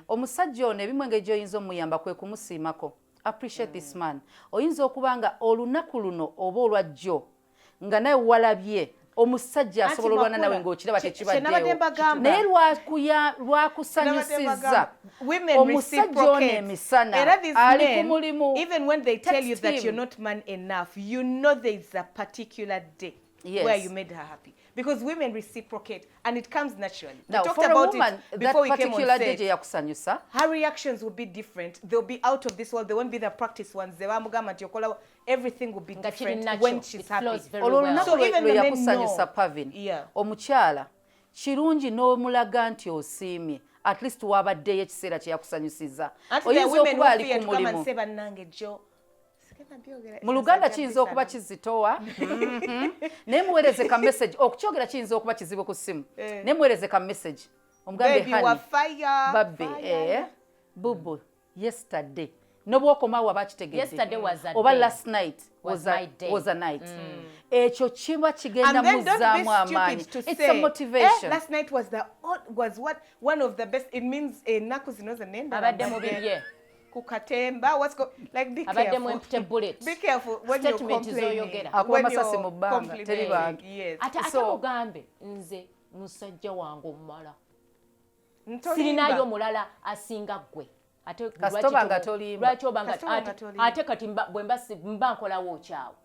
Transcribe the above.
Omusajja ono, ebimu engeri gy'oyinza omuyamba kwe kumusiimako. Appreciate this man. Oyinza okuba nga olunaku luno oba olwajjo nga nawe walabye omusajja asobola olwana nawe ng'okiraba tekibaddeewo, naye lwakusanyusizza. Omusajja ono emisana ali ku mulimu. Even when they tell you that you're not man enough, you know there's a particular day where you made her happy, because women reciprocate and it comes naturally. Now, we talked about woman, it before we came on set. Day yakusanyusa. Her reactions will be different. They'll be out of this world. They won't be the practice ones. Everything will be different when she's happy. Olwo olunaku lwe yakusanyusa, Pavin. Omukyala kirungi n'omulaga nti osiimye, at least wabaddeyo ekiseera kye yakusanyusiza. Oyinza okuba ali ku mulimu. Mu Luganda kiyinza okuba kizitowa, naye muweereze ka message. Okukyogera kiyinza okuba kizibu ku ssimu, naye muweereze ka message omugambe, "Honey, babe, bubu, yesterday," nobwokomawo aba akitegedde, oba "Last night was a night." Ekyo kiba kigenda muzzaamu amaanyi. It's a motivation. Last night was the was what one of the best. It means ennaku zino zonna abadde mu bibye. Ku katemba, what's go like, be careful. Bullet. Be careful when you're complaining. Akuba masasi mu bbanga, teri bantu. Ate ate mugambe, "Nze musajja wange omumala, sirinayo mulala asinga ggwe." Ate lwaki obanga ate kati bwe mba nkolawo kyawo.